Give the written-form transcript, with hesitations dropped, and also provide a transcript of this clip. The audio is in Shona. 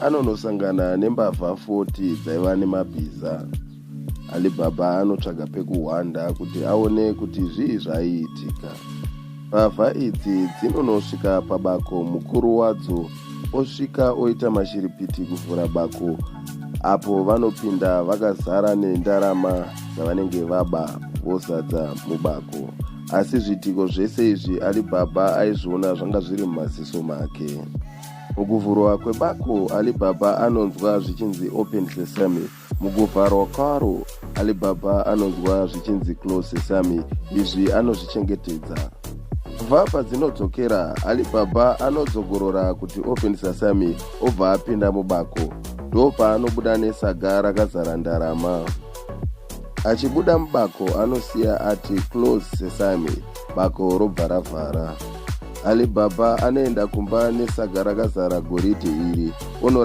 Anonosangana nembavha 40 dzaiva nemabhiza. Alibaba anotsvaga pekuhwanda kuti aone kuti zvii zvaiitika. Mbavha idzi dzinonosvika pabako, mukuru wadzo osvika oita mashiripiti kuvhura bako apo vanopinda vakazara nendarama dzavanenge vaba vozadza mubako. Asi zviitiko zvese izvi Alibaba aizviona, zvanga zviri mumaziso make. Mukuvhurwa kwebako, Alibaba anonzwa zvichinzi "Open sesame". Mukuvharwa kwaro, Alibaba anonzwa zvichinzi "Close sesame". Izvi anozvichengetedza. Mbavha padzinodzokera, Alibaba anodzogorora kuti "Open sesame", obva apinda mubako. Ndopaanobuda nesaga rakazara ndarama. Achibuda mubako anosiya ati "Close sesame", bako robva ravhara. Alibaba anoenda kumba nesaga rakazara goridhe iri.